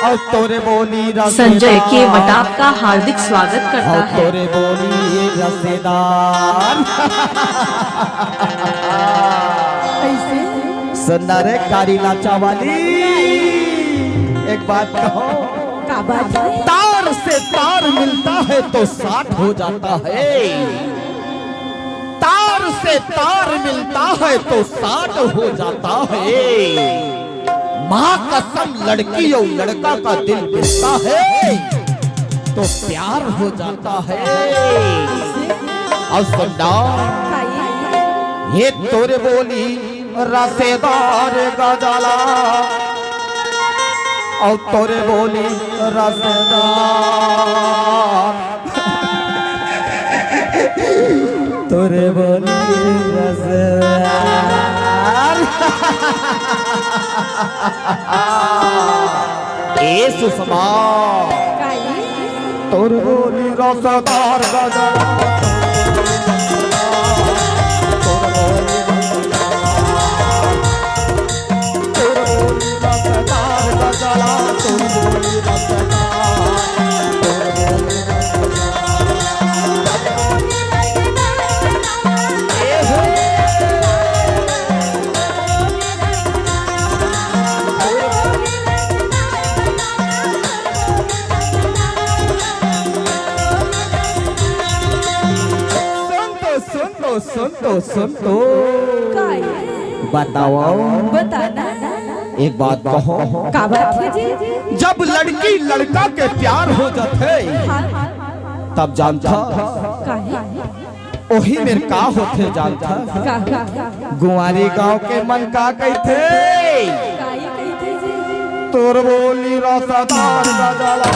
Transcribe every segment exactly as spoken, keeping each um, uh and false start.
तोरे बोली रसेदार। संजय के वटाप का हार्दिक स्वागत करता है। तोरे बोली रसेदार। कैसे? सुन ना रे कारी लाचा वाली, एक बात कहों। का बात है? तार से तार मिलता है तो साठ हो जाता है। तार से तार मिलता है तो साठ हो जाता है। माँ कसम, लड़की और लड़का का दिल मिलता है तो प्यार हो जाता है। और सुन ना, ये तोरे बोली रसेदार गजला, और तोरे बोली रसेदार, तोरे बोली रसेदार। ए सुषमा, तोर बोली रसदार गजल। सुन तो, सुन तो, सुन तो, सुन तो। का ये? बताओ। बता ना। एक बात कहों। का बात है जी? जब लड़की लड़का के प्यार हो जाथे, हाँ। तब जानथा। का ये? ओही मेर का होथे जानथा? का, का, का? गुआरी गांव के मन का कहिथे? का ये कहिथे जी? तोर बोली रसदार गजला।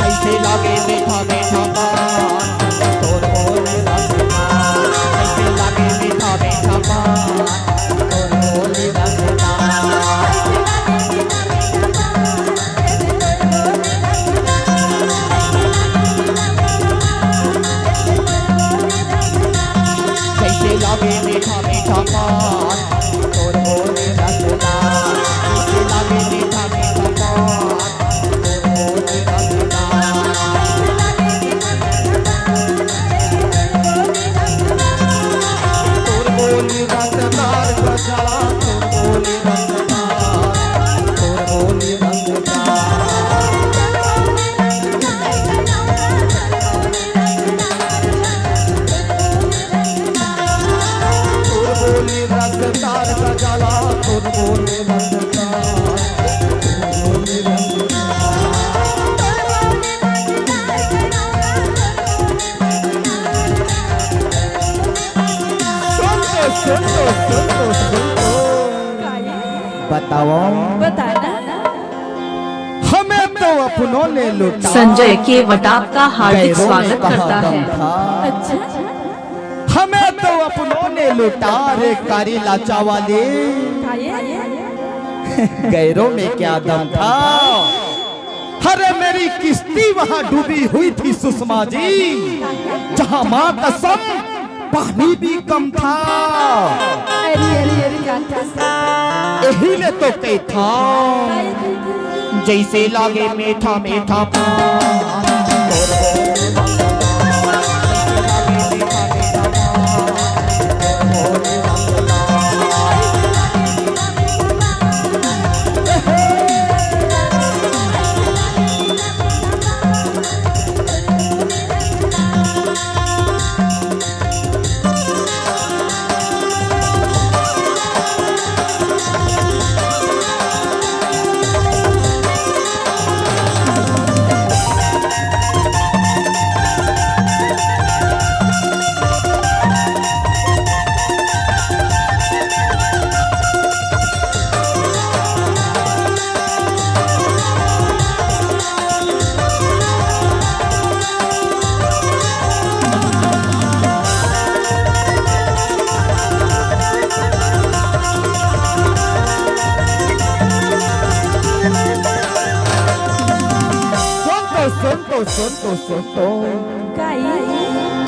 कैसे लागे मीठा मीठा पान, तोर बोली रसदार। कैसे लागे मीठा मीठा पान, तोर बोली रसदार। कैसे लागे मीठा मीठा पान, तोर बोली रसदार। कैसे लागे मीठा मीठा पान, सुन तो, सुन तो, सुन तो, सुन तो। बताओ। बता ना। हमें तो अपनों ने लुटा। संजय के वटाप का हार्दिक स्वागत करता है। अच्छा। हमें तो अपनों ने लुटा रे कारी लाचा वाली। का ये? गैरों में क्या दम था? अरे मेरी किस्ती वहां डूबी हुई थी सुषमा जी, जहां मां कसम पानी भी कम था। अरे, अरे, अरे, क्या, क्या? यही ने तो कही था, जैसे लागे मीठा मीठा पान। सुन तो, सुन तो। काई?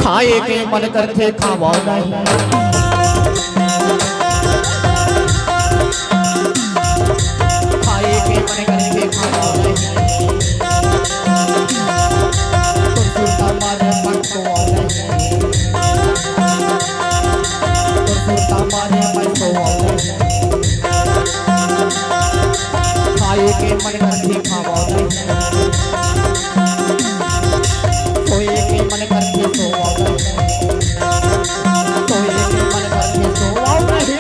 खाए के मन करथे, खावव नहीं। खाए के मन करथे, खावव नहीं। तोर सुरता मारे मन सोवव नहीं। तोर सुरता मारे मन सोवव नहीं। खाए के मन करथे, खावव नहीं। सोए के मन करथे, सोवव नहीं। सोए के मन करथे, सोवव नहीं।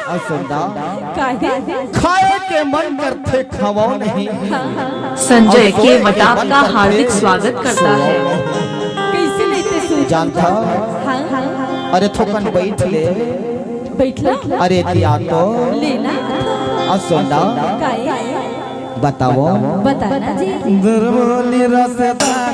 अउ सुन ना। काहे? खाए के मन करथे, खावव नहीं। हाँ, हाँ। संजय अउ सोए के केवटा मन आपका करथे, हार्दिक स्वागत करता सोवव है। नहीं। कैसे लेते सूझ? जानथा? हाँ, हाँ, हाँ। अरे थोकन बइठ ले। बइठला? अरे दिया तो। लेना? अउ सुन ना। काहे? बतावव। बताना जी। दुर्बोली रसदार।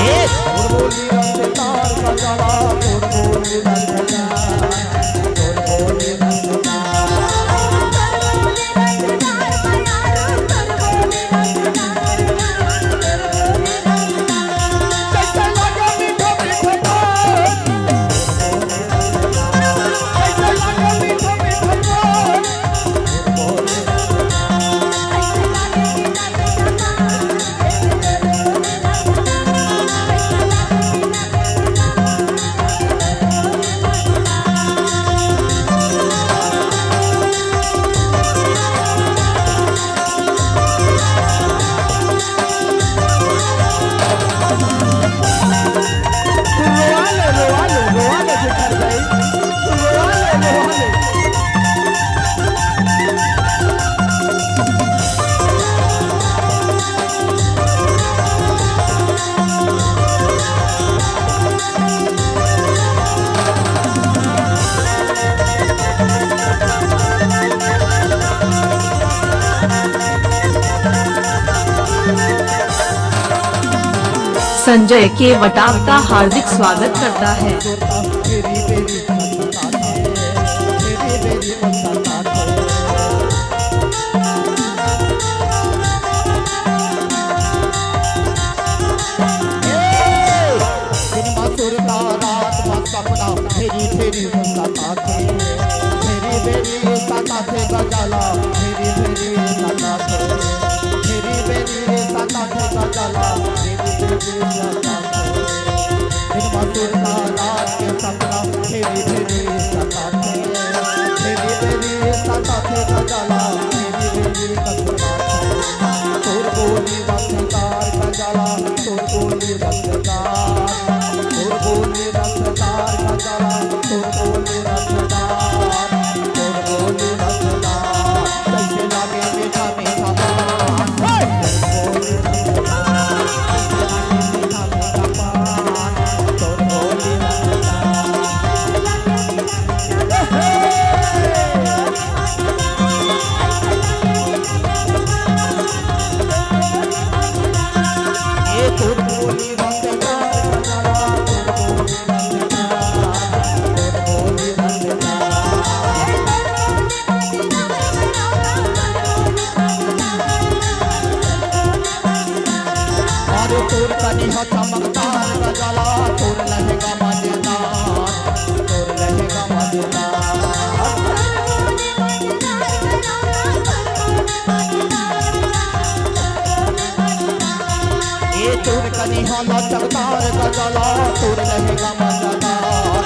ए, दुर्बोली रसदार का जला, दुर्बोली रसदार। संजय केवटा आपका हार्दिक स्वागत करता है। दिन म सुरता रात म सपना, फेरी फेरी सताथे, फेरी फेरी सताथे गजाला, फेरी फेरी सताथे, फेरी फेरी सताथे गजाला, फेरी फेरी सताथे। दिन म सुरता रात के सपना, फेरी फेरी सताथे, फेरी फेरी सताथे गजाला, फेरी फेरी सताथे। तोर बोली रसदार गजाला, तोर बोली रसदार, तोर बोली रसदार गजाला, तोर बोली रसदार, तोर बोली रसदार। कैसे लागे मीठा मीठा पान, हे! तोर बोली रसदार, कैसे लागे मीठा मीठा पान, तोर बोली रसदार। अरे तोर कनी ह चमकदार गजाला, तोर लहंगा मजेदार, तोर लहंगा मजेदार। ए तोर कनी ह लचकदार गजाला, तोर लहंगा मजेदार,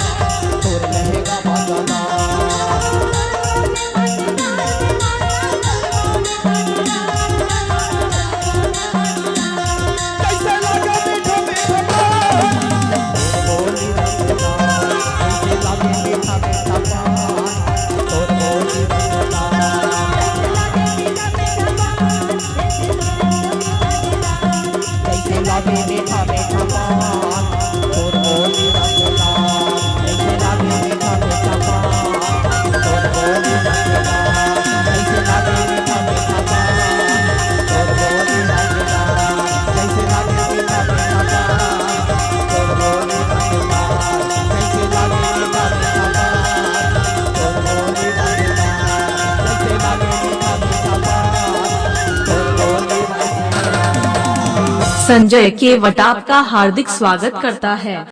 तोर लहंगा मजेदार। संजय केवट आपका हार्दिक स्वागत करता है।